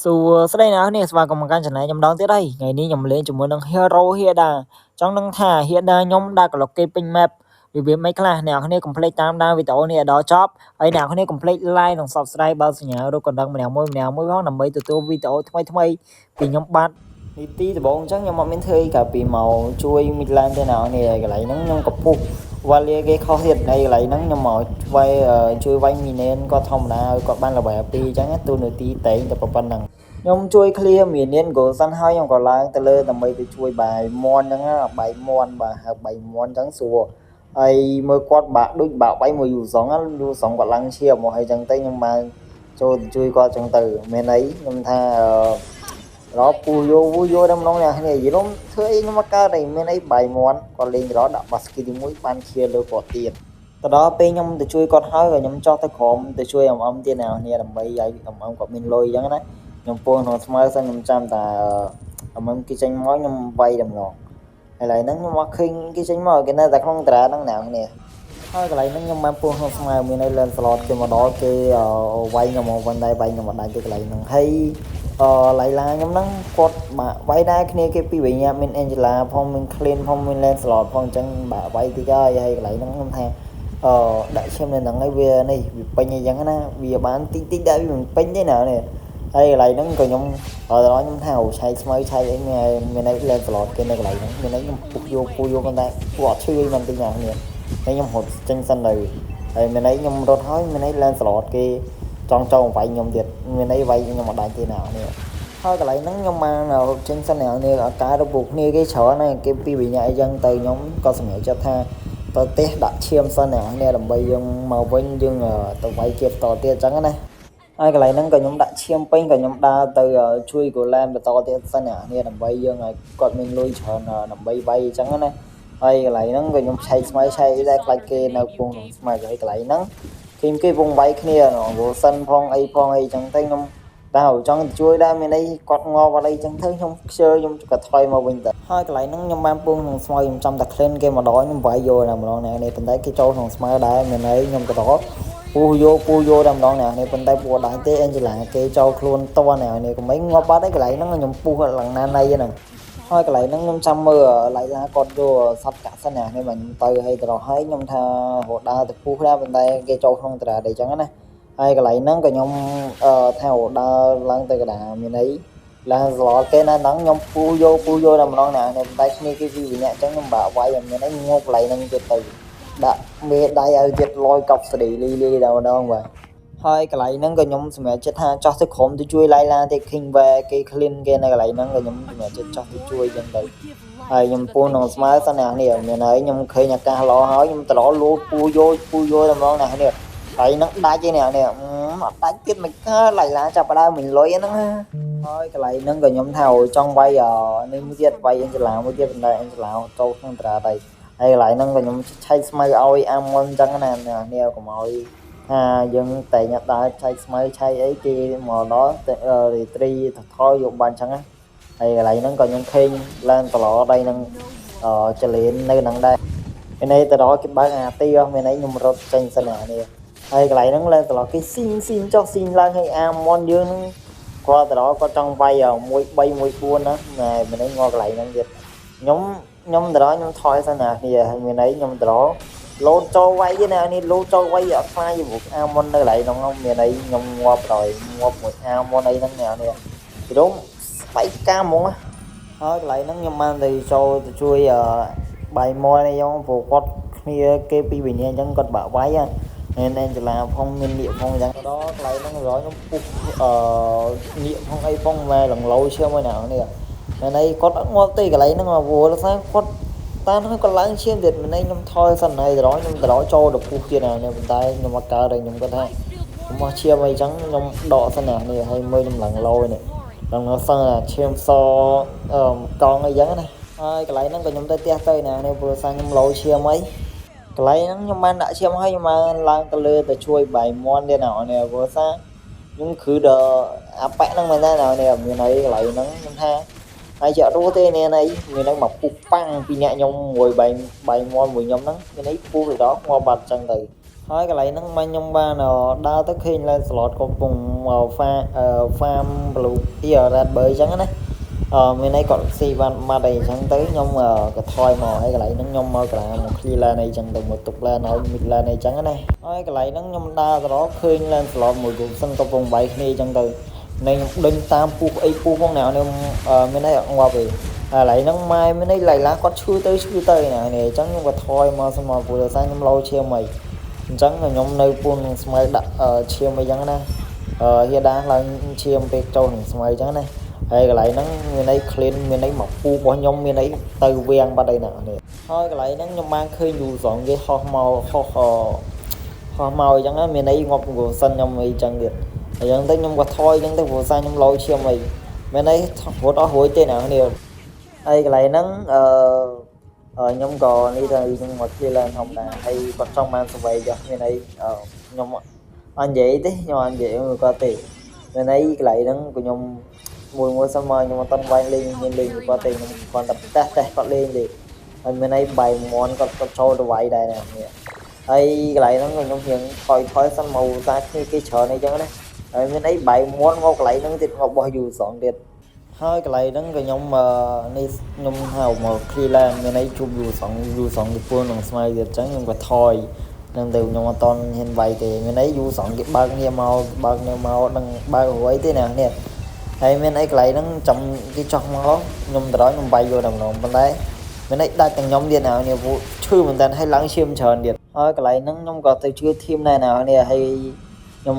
សួស្តីអ្នកនរស្វាគមន៍មកកាន់ channel ខ្ញុំម្ដងទៀតហើយថ្ងៃនេះខ្ញុំលេងជាមួយនឹង Hero Hilda ចង់ដឹងថា Hilda ខ្ញុំដាក់ក្លុកគេពេញ map របៀបម៉េចខ្លះអ្នកនរកុំភ្លេចតាមដានវីដេអូនេះឲ្យដល់ចប់ហើយអ្នកនរកុំភ្លេច like និង Subscribe បើសញ្ញារូបកណ្ដឹងម្នាក់មួយម្នាក់មួយផងដើម្បីទទួលវីដេអូថ្មីថ្មីពីខ្ញុំបាទនីតិដំបូងអញ្ចឹងខ្ញុំអត់មានធ្វើអីក្រៅពីមកជួយ mid lane ទេអ្នកនរកន្លែងហ្នឹងខ្ញុំក៏ពុះវ៉ាលាគេខុសទៀតហើយកន្លែងហ្នឹងខ្ញុំមកវាយជួយវាយ minion គាត់ធម្មតាឲ្យគាត់បាន level 2អញ្ចឹងទូនាទីតែងតែប៉ុណ្្នឹងខ្ញុំជួយ clear minion gold សិនហើយខ្ញុំក៏ឡើងទៅលើដើម្បីទៅជួយបាយមន់អញ្ចឹងបាយមន់បាទហៅបាយមន់អញ្ចឹងស្រួលហើយមើលគាត់បាក់ដូចបាក់បាយមួយយូសងយូសងគាត់ឡើងឈាមមកហើយអញ្ចឹងទៅខ្ញុំបានចូលទៅជួយគាត់អញ្ចឹងទៅមានអីខ្ញុំថារកពូយោពូយោដល់ម្ដងនេះគ្នានិយាយនោះធ្វើអីខ្ញុំមកកើតអីមានអីបាយមន់គាត់លេងរដាក់បាស្គីទី1បានឃ្លាលើគាត់ទៀតទៅដល់ពេលខ្ញុំទៅជួយគាត់ហើយក៏ខ្ញុំចោះទៅក្រោមទៅជួយអមអមទៀតអ្នកគ្នាដើម្បីឲ្យអមអមគាត់មានលុយអញ្ចឹងណាខ្ញុំពោលក្នុងស្មៅសិនខ្ញុំចាំតែអមអមគេចេញមកខ្ញុំវាយតែម្ដងឥឡូវហ្នឹងខ្ញុំមកឃើញគេចេញមកគេនៅតែក្នុងតារាហ្នឹងអ្នកគ្នាហើយកន្លែងហ្នឹងខ្ញុំបានពោលក្នុងស្មៅមាននៅ Lancelot គេមកដល់គេវាយខ្ញុំមកវិញដែរវាយខ្ញុំមកដាច់គេកន្លែងហ្នឹងហើយអឺឡៃឡាខ្ញុំហ្នឹងគាត់បាក់វាយដែរគ្នាគេពីរវិញមាន Angela ផងមាន Clint ផងមាន Lancelot ផងអញ្ចឹងបាក់វាយតិចហើយហើយកន្លែងហ្នឹងខ្ញុំថាអឺដាក់ឈាមនៅហ្នឹងហើយវានេះវាពេញអីចឹងណាវាបានតិចតិចដែរវាមិនពេញទេណានេះហើយកន្លែងហ្នឹងក៏ខ្ញុំដល់ខ្ញុំថាអូឆែកស្មៅឆែកអីមានមានអី Lancelot គេនៅកន្លែងហ្នឹងមានអីខ្ញុំពុកយកពូយកប៉ុន្តែពួកអត់ឈឺអីមិនតិចណាគ្នាហើយខ្ញុំរត់ចេញសិនទៅហើយមានអីខ្ញុំរត់ហើយមានអី Lancelot គេចង់ចូលវាយខ្ញុំទៀតមានអីវាយខ្ញុំអត់ដាច់ទេណានេះហើយកន្លែងហ្នឹងខ្ញុំបានចេញសិនអ្នកនេះអាការរពុកគ្នាគេច្រើនហើយគេពីរវិញអីចឹងទៅខ្ញុំក៏សម្រេចចិត្តថាទៅផ្ទះដាក់ឈាមសិនអ្នកនេះដើម្បីយើងមកវិញយើងទៅវាយគេបន្តទៀតអញ្ចឹងណាហើយកន្លែងហ្នឹងក៏ខ្ញុំដាក់ឈាមពេញក៏ខ្ញុំដើរទៅជួយ gold lane បន្តទៀតសិនអ្នកនេះដើម្បីយើងឲ្យគាត់មានលុយច្រើនដើម្បីវាយអញ្ចឹងណាហើយកន្លែងហ្នឹងក៏ខ្ញុំឆែកស្មៅឆែកអីដែរខ្លាចគេនៅពងក្នុងស្មៅហើយកន្លែងហ្នឹងគេគេវងវាយគ្នាវល់សិនផងអីផងអីចឹងទៅខ្ញុំតែចង់ជួយដែរមានអីគាត់ងាប់អត់អីចឹងទៅខ្ញុំខ្ជិលខ្ញុំក៏ថយមកវិញទៅហើយកន្លែងហ្នឹងខ្ញុំបានពងក្នុងស្មៅខ្ញុំចាំតែ clean គេមកដល់ខ្ញុំវាយយកតែម្ដងនេះប៉ុន្តែគេចូលក្នុងស្មៅដែរមានអីខ្ញុំក៏ដល់ពូយកពូយកតែម្ដងនេះប៉ុន្តែពូអត់ដែរទេ Angela គេចូលខ្លួនតនេះនេះកុំអីងាប់បាត់ហើយកន្លែងហ្នឹងខ្ញុំពុះឡើងណាណៃហ្នឹងហើយកន្លែងហ្នឹងខ្ញុំចាំមើលឡៃឡាគាត់យកសត្វកាក់សិនណានេះមកខ្ញុំទៅហើយទៅដល់ហើយខ្ញុំថារត់ដើរទៅពុះដែរប៉ុន្តែគេចូលក្នុងតារាដែរអញ្ចឹងណាហើយកន្លែងហ្នឹងក៏ខ្ញុំអឺថារត់ដើរឡើងទៅកណ្ដាលមានអីឡើងស្លគេណាហ្នឹងខ្ញុំពូយកពូយកតែម្ដងណានេះប៉ុន្តែគ្នាគេពីរនាក់អញ្ចឹងខ្ញុំបាក់វាយមានអីងាប់កន្លែងហ្នឹងទៀតទៅដាក់មេដៃឲ្យទៀតលយកប់ស្រីលីលីតែម្ដងបាទហើយកន្លែងហ្នឹងក៏ខ្ញុំសម្រេចចិត្តថាចោះទៅក្រុមទៅជួយឡៃឡាទេ King Ware គេ clean គេនៅកន្លែងហ្នឹងក៏ខ្ញុំសម្រេចចិត្តចោះទៅជួយចឹងទៅហើយខ្ញុំពូនឹងស្មើសិនអ្នកនេះមានហើយខ្ញុំឃើញអាកាសល្អហើយខ្ញុំត្រលូតពូយកពូយកតែម្ដងអ្នកនេះហើយហ្នឹងដាច់ឯនេះនេះអត់ដាច់ទៀតមិនកើតឡៃឡាចាប់ដើមមិនលុយហ្នឹងហើយកន្លែងហ្នឹងក៏ខ្ញុំថាចង់វាយនេះមួយទៀតវាយអេនចឡាមួយទៀតប៉ុន្តែអេនចឡាចូលក្នុងតារាដែរហើយកន្លែងហ្នឹងក៏ខ្ញុំឆែកស្មៅឲ្យអាមុនអញ្ចឹងណាអ្នកនេះកុំឲ្យថាយើងតែងដើរឆែកស្មៅឆែកអីគេមកដល់រីត្រីថយយកបានអញ្ចឹងណាហើយកន្លែងហ្នឹងក៏ខ្ញុំឃើញឡើងត្រឡដៃនឹងចលេននៅហ្នឹងដែរមានន័យទៅដល់គេបើកអាទីមានន័យខ្ញុំរត់ចេញសិនអានេះហើយកន្លែងហ្នឹងឡើងត្រឡគេស៊ីងស៊ីងចុះស៊ីងឡើងហើយអាមន់យើងហ្នឹងគាត់ទៅដល់គាត់ចង់វាយ1 3 1 4ណាណែមានន័យងកន្លែងហ្នឹងទៀតខ្ញុំខ្ញុំទៅដល់ខ្ញុំថយសិនណាគ្នាហើយមានន័យខ្ញុំទៅដល់លោតចូលវាយទេណានេះលោតចូលវាយអត់ខ្លាចទេព្រោះអាមុននៅកន្លែងហ្នឹងមានអីខ្ញុំងាប់ដល់ងាប់មួយអាមុនអីហ្នឹងនេះនេះព្រមស្បែកកាហ្មងហើយកន្លែងហ្នឹងខ្ញុំបានទៅចូលទៅជួយបាយមួយនេះខ្ញុំព្រោះគាត់គ្នាគេពីរវិញ្ញាអញ្ចឹងគាត់បាក់វាយមានអេនចឡាផងមាននៀកផងអញ្ចឹងដល់កន្លែងហ្នឹងរយខ្ញុំពុះអឺនៀកផងអីផងម៉ែលងលោឈាមមួយណានេះមែនអីគាត់អត់ងាប់ទេកន្លែងហ្នឹងព្រោះថាគាត់តាមហ្នឹងក៏ឡើងឈាមទៀតមិនឯងខ្ញុំថយសិនហើយដល់ខ្ញុំទៅដល់ចូលទៅពុះទៀតណានេះប៉ុន្តែខ្ញុំមកកើតហើយខ្ញុំគាត់ថាខ្ញុំមកឈាមអីចឹងខ្ញុំដកសិនណានេះហើយមើលខ្ញុំឡើងលោនេះឡើងសឹងឈាមសអឺកង់អីចឹងណាហើយកន្លែងហ្នឹងក៏ខ្ញុំទៅផ្ទះទៅណានេះព្រោះសាខ្ញុំលោឈាមអីកន្លែងហ្នឹងខ្ញុំបានដាក់ឈាមហើយខ្ញុំបានឡើងទៅលើទៅជួយបាយមន់ទៀតណានេះព្រោះសាខ្ញុំគឺដល់អាប៉ាក់ហ្នឹងមែនទេណានេះមានអីកន្លែងហ្នឹងខ្ញុំថាហើយជាអត់រស់ទេនេះអីមានហ្នឹងមកពុះប៉ាំងពីអ្នកខ្ញុំមួយបាយបាយមន់មួយខ្ញុំហ្នឹងមានអីពុះទៅដល់ងាប់បាត់ចឹងទៅ។ ហើយកន្លែងហ្នឹងមកខ្ញុំបានដើរទៅឃើញ Lancelot កំពុង farm blue ទី red បើអញ្ចឹងណាអឺមានអីគាត់ស៊ីបានបាត់អីអញ្ចឹងទៅខ្ញុំក៏ថយមកហើយកន្លែងហ្នឹងខ្ញុំមកកន្លែងមក clear lane អីចឹងទៅមកទុក lane ឲ្យ mid lane អីចឹងណាហើយកន្លែងហ្នឹងខ្ញុំដើរទៅរកឃើញ Lancelot មួយ Gusion កំពុងវាយគ្នាអញ្ចឹងទៅនៃខ្ញុំដេញតាមពុះអីពុះផងណាខ្ញុំមានអីអត់ងាប់ទេហើយកន្លែងហ្នឹងម៉ែមានអីឡៃឡាគាត់ឈឺទៅឈឺទៅណានេះអញ្ចឹងខ្ញុំក៏ថយមកសិនមកព្រោះដោយសារខ្ញុំលោឈាមអីអញ្ចឹងខ្ញុំនៅពួននឹងស្មៅដាក់ឈាមអីចឹងណាអឺហៀដាឡើងឈាមពេលចូលនឹងស្មៅអញ្ចឹងណាហើយកន្លែងហ្នឹងមានអី clean មានអីមកពូរបស់ខ្ញុំមានអីទៅវាំងបាត់អីណានេះហើយកន្លែងហ្នឹងខ្ញុំបានឃើញយូសងគេហោះមកហោះហោះមកអញ្ចឹងមានអីងាប់គោសិនខ្ញុំអីចឹងទៀតអញ្ចឹងទៅខ្ញុំក៏ថយអញ្ចឹងទៅព្រោះសារខ្ញុំលោឈាមអីមានអីរត់អស់រួចទេណានេះហើយកន្លែងហ្នឹងអឺខ្ញុំក៏នេះទៅខ្ញុំមក clear lane ធម្មតាហើយគាត់ចង់បានសវ័យចុះមានអីខ្ញុំអត់និយាយទេខ្ញុំអត់និយាយគាត់ទេមានអីកន្លែងហ្នឹងក៏ខ្ញុំមួយមួយសិនមកខ្ញុំអត់តន់វាយលេងមានលេងគាត់ទេខ្ញុំគ្រាន់តែតេស្តតេស្តគាត់លេងទេហើយមានអីបាយមន់គាត់គាត់ចូលទៅវាយដែរណានេះហើយកន្លែងហ្នឹងខ្ញុំរៀងថយថយសិនមកតាគ្នាគេច្រើនអីចឹងណាហើយមានអីបាយមន់មកកន្លែងហ្នឹងទៀតមកបោះយូរសងទៀតហើយកន្លែងហ្នឹងក៏ខ្ញុំនេះខ្ញុំហៅមក clear lane មានអីជួបយូរសងយូរសងទីពួននឹងស្មៅទៀតអញ្ចឹងខ្ញុំក៏ថយនឹងទៅខ្ញុំអត់តន់ហ៊ានវាយទេមានអីយូរសងគេបើកគ្នាមកបើកគ្នាមកនឹងបើករួយទេណានេះហើយមានអីកន្លែងហ្នឹងចាំគេចោះមកខ្ញុំទៅដល់ខ្ញុំវាយយកតែម្ដងប៉ុន្តែមានអីដាច់ទាំងខ្ញុំទៀតណានេះពួកឈឺមែនតើឲ្យឡើងឈាមច្រើនទៀតហើយកន្លែងហ្នឹងខ្ញុំក៏ទៅជួយ team ដែរណានេះហើយខ្ញុំ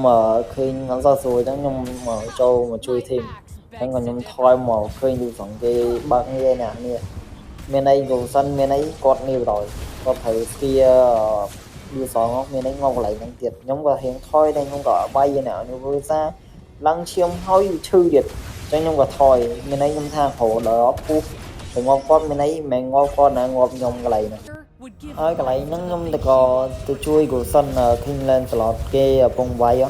ឃើញអត់សោះស្រួលអញ្ចឹងខ្ញុំមកចូលមកជួយ team អញ្ចឹងក៏ខ្ញុំថយមកឃើញលូសងគេបើកងារណានេះមានអីកូសិនមានអីគាត់នេះបណ្ដោយគាត់ត្រូវស្គៀយូសងមានអីងប់កន្លែងហ្នឹងទៀតខ្ញុំក៏រៀងថយដែរខ្ញុំក៏វាយណានេះព្រោះសារឡើងឈាមហើយឈឺទៀតអញ្ចឹងខ្ញុំក៏ថយមានអីខ្ញុំថារដល់ពុះទៅងាប់គាត់មានអីមិនងាប់គាត់ណាងាប់ខ្ញុំកន្លែងហ្នឹងហើយកន្លែងហ្នឹងខ្ញុំទៅក៏ទៅជួយ Gusion ឃើញ Lancelot គេកំពុងវាយ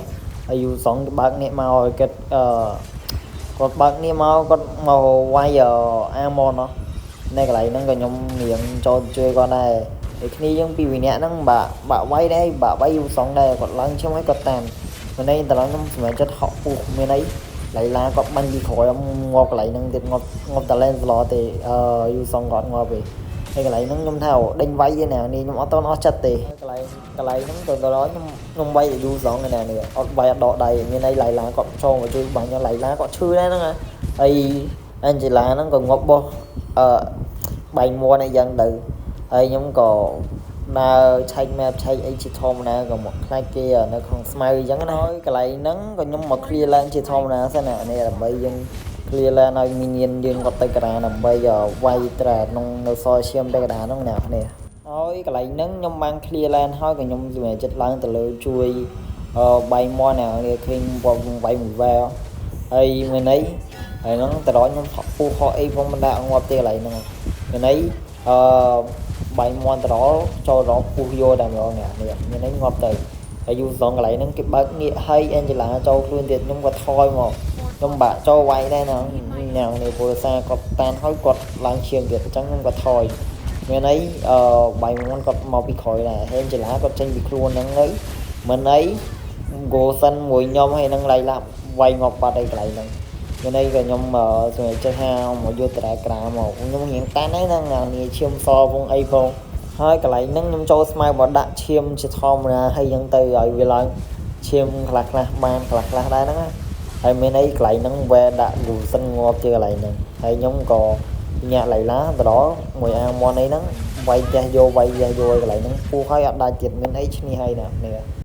ហើយយូសងគេបើកនេះមកឲ្យគាត់អឺគាត់បើកនេះមកគាត់មកវាយអាម៉នណោះនៅកន្លែងហ្នឹងក៏ខ្ញុំរៀងចូលជួយគាត់ដែរហើយគ្នាយើងពីរនាក់ហ្នឹងបាក់បាក់វាយដែរបាក់វាយយូសងដែរគាត់ឡើងឈឹងហើយគាត់តាមមានន័យតឡើងខ្ញុំសម្រាប់ចិត្តហក់ពុះមានអីឡៃឡាគាត់បាញ់ពីក្រោយងាប់កន្លែងហ្នឹងទៀតងាប់ងាប់ត Lancelot ទេអឺយូសងគាត់ងាប់ទេហើយកន្លែងហ្នឹងខ្ញុំថាដេញវាយទេណានេះខ្ញុំអត់តន់អស់ចិត្តទេកន្លែងកន្លែងហ្នឹងទៅដល់ខ្ញុំខ្ញុំវាយយូសងណានេះអត់វាយអត់ដកដៃមានអីឡៃឡាគាត់ចូលមកជួយបាញ់ឡៃឡាគាត់ឈឺដែរហ្នឹងហើយអេនជីឡាហ្នឹងក៏ងាប់បោះអឺបែងមាន់អីយ៉ាងទៅហើយខ្ញុំក៏ដើរឆែក map ឆែកអីជាធម្មតាក៏មកខ្លាចគេនៅក្នុងស្មៅអញ្ចឹងណាហើយកន្លែងហ្នឹងក៏ខ្ញុំមក clear lane ជាធម្មតាសិនណានេះដើម្បីយើង clear lane ឲ្យ minion យើងគាត់ទៅក្រាដើម្បីវាយត្រាក្នុងនៅសឈាមទៅក្រាហ្នឹងអ្នកនេះហើយកន្លែងហ្នឹងខ្ញុំបាន clear lane ហើយក៏ខ្ញុំសម្រេចចិត្តឡើងទៅលើជួយបែងមាន់អ្នកនេះឃើញវាយមួយវ៉ែហើយមួយនេះហើយហ្នឹងទៅដល់ខ្ញុំហក់ពុះហក់អីផងមិនដាក់ងាប់ទេកន្លែងហ្នឹងមានន័យអឺបែងមាន់ទៅដល់ចូលដល់ពុះយកតែម្ដងនេះមានន័យងាប់ទៅហើយយូរសងកន្លែងហ្នឹងគេបើកងាកឲ្យអេនជីឡាចូលខ្លួនទៀតខ្ញុំក៏ថយមកខ្ញុំបាក់ចូលវាយដែរណាញ៉ាំនេះពលសាគាត់តានហើយគាត់ឡើងឈាមទៀតអញ្ចឹងខ្ញុំក៏ថយមានន័យអឺបែងមាន់គាត់មកពីក្រោយដែរហើយអេនជីឡាគាត់ចេញពីខ្លួនហ្នឹងទៅមិនអីហ្គោសិនមួយខ្ញុំហើយនឹងឡៃឡាប់វាយងាប់បាត់អីកន្លែងហ្នឹងមានន័យក៏ខ្ញុំសម្រាប់ចិត្តថាមកយកតរ៉ែក្រាមកខ្ញុំរៀងតានហ្នឹងណានេះឈាមសផងអីផងហើយកន្លែងហ្នឹងខ្ញុំចូលស្មៅមកដាក់ឈាមជាធម្មតាហើយយ៉ាងទៅឲ្យវាឡើងឈាមខ្លះខ្លះបានខ្លះខ្លះដែរហ្នឹងណាហើយមានអីកន្លែងហ្នឹងវ៉ែដាក់គូសិនងាប់ជាកន្លែងហ្នឹងហើយខ្ញុំក៏ញាក់ឡៃឡាទៅដល់មួយអាមន់អីហ្នឹងវាយផ្ទះយកវាយផ្ទះយកកន្លែងហ្នឹងពូហើយអត់ដាច់ទៀតមានអីឈ្នះហើយណានេះ។